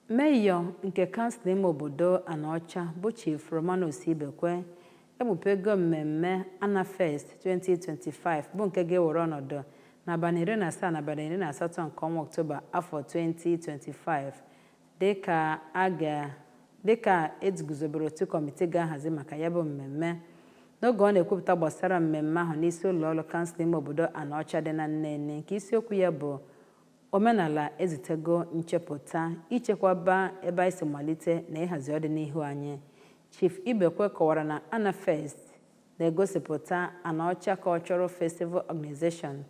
Meyọ nke kansụl ime obodo Anaọcha bụ Chief Romanus Ibekwe egbupego mmemme Anafest 2025, bụ nke ga-ewere ọnọdụ n'abalị 17 na abalị 18 nke ọnwa Ọktoba afọ 2025, dịka a ga dịka eguzobere otu kọmitii ga-ahazi maka ya bụ mmemme. N'oge ọ na-ekwupụta gbasara mmemme ahụ n'isi ụlọ ọrụ kansụl ime obodo Anaọcha dị na Nnene, nke isiokwu ya bụ "Omenala ezutego nchepụta, ichekwaba ebe anyị si malite na ịhazi ọdịnihu anyị", Chief Ibekwe kọwara na Anafest na-egosipụta Anaọcha Cultural Festival Organization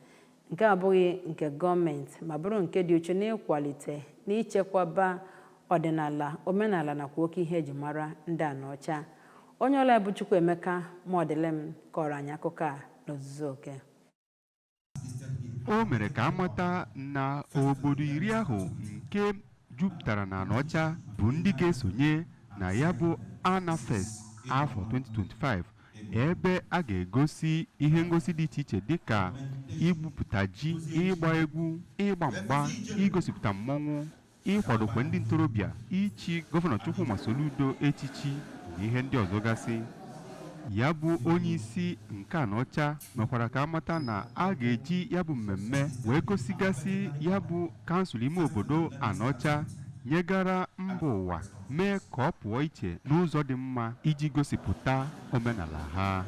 nke abụghị nke gọọmenti, ma bụrụ nke dị uchu n'ịkwalite na ichekwaba ọdịnala, omenala nakwa oke ihe eji mara ndị Anaọcha. Onye ọla bụ Chukwuemeka Mọdịlem kọrọ anyị akụkọ a n'ozuzu oke. O mere ka amata na obodo 10 ahụ nke jupụtara na Anaọcha bụ ndị ga-esonye na ya bụ Anafest afọ 2025, ebe a ga-egosi ihe ngosi dị iche iche dịka igbupụta ji, ịgba egwu, ịgba mgba, igosipụta mmọnwụ, ịkwadokwa ndị ntorobịa, ichi Gọvanọ Chukwuma Soludo echichi na ihe ndị ọzọ gasị. Ya bụ onye isi nke Anaọcha mekwara ka amata na a ga-eji ya bụ mmemme wee gosigasị ya bụ kansụl ime obodo Anaọcha nyegara mba ụwa, mee ka ọ pụọ iche n'ụzọ dị mma iji gosipụta omenala ha.